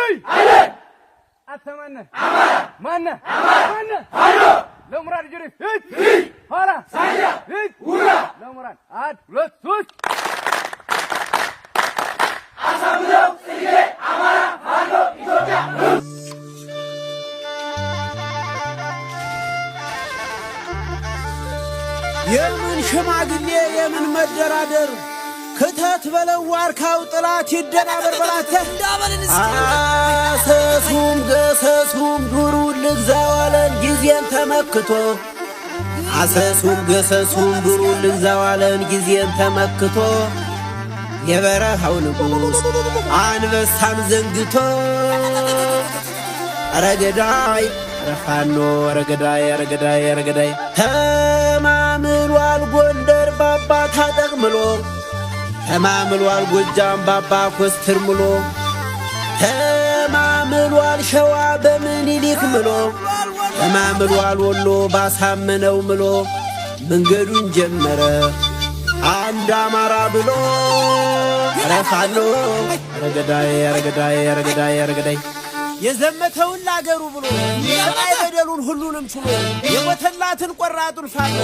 ነይ አንተ ማነህ? ማነህ? ማነህ? ለሙራድ ጅሪፍ ኋላ ለሙራድ አንድ ሁለት ሶስት። አሳምነው ጽጌ አማራ ፋኖ ኢትዮጵያ። የምን ሽማግሌ የምን መደራደር፣ ክተት በለው ዋርካው ጥላት ይደናበር በላተ። አሰሱም ገሰሱም ዱሩን ልግዛዋለን ጊዜን ተመክቶ፣ አሰሱም ገሰሱም ዱሩን ልግዛዋለን ጊዜን ተመክቶ፣ የበረሃው ንጉሥ አንበሳን ዘንግቶ። ረገዳይ ረፋኖ ረገዳይ ረገዳይ ረገዳይ ተማምሏል ጎንደር ባባ ታጠቅምሎ፣ ተማምሏል ጎጃም ባባ ኮስትር ምሎ፣ ተማምሏል ሸዋ በምኒልክ ምሎ፣ ተማምሏል ወሎ ባሳመነው ምሎ፣ መንገዱን ጀመረ አንድ አማራ ብሎ። ረፋኖ ረገዳይ ረገዳይ ረገዳይ ረገዳይ የዘመተውን ላገሩ ብሎ፣ ስቃይ በደሉን ሁሉንም ችሎ፣ የሞተላትን ቆራጡን ፋኖ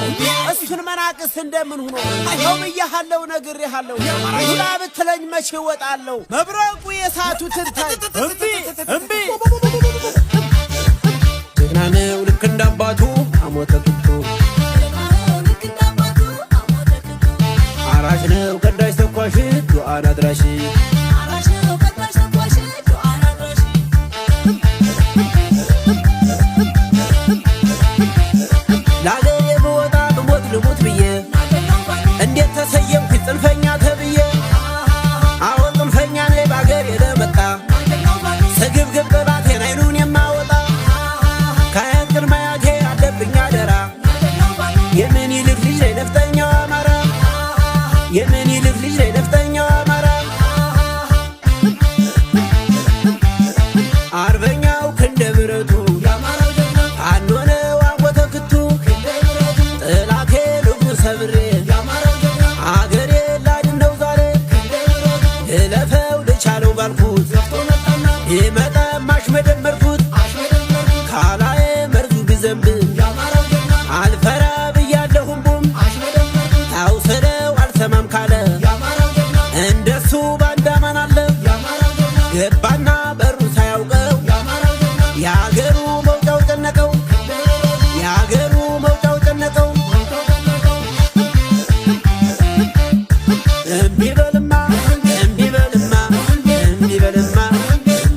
እሱን መናቅስ እንደምን ሁኖ? ተው ብዬሃለው ነግሬሃለው፣ ሁላ ብትለኝ መቼ እወጣለሁ? መብረቁ የሳቱ ትንታይ እምቢ እምቢ። ጀግና ነው ልክ እንዳባቱ አሞተ ቱቱ፣ አራሽ ነው ቀዳሽ ተኳሽ ዱዓን አድራሽ። ለአገሬ ብወጣ ብሞት ልሙት ብዬ እንዴት ተሰየምኩኝ ጽንፈኛ ተብዬ? አዎ ጽንፈኛ ነኝ ባገሬ ለመጣ ስግብግብ ጠላቴን አይኑን የማወጣ። ከአያት ቅድመ አያቴ አለብኝ አደራ፣ የምኒልክ ልጅ ነኝ ነፍጠኛው አማራ፣ የምኒልክ ልጅ ነኝ ነፍጠኛው አማራ። አርበኛው ክንደ ብረቱ ፋኖ ነው አቦተ ክቱ፣ ጠላቴ ልቡ ሰብሬ አገሬ ላድን ነው ዛሬ። ልለፈው ልቻለው ባልኩት ይመጣም አሽመደመርኩት፣ ካላዬ መርዙ ቢዘንብ አልፈራ ብያለሁም ቡም። ታውስለው አልሰማም ካለ እንደሱ ባንዳ ማን አለ? ገባና በሩ ሳያውቀው።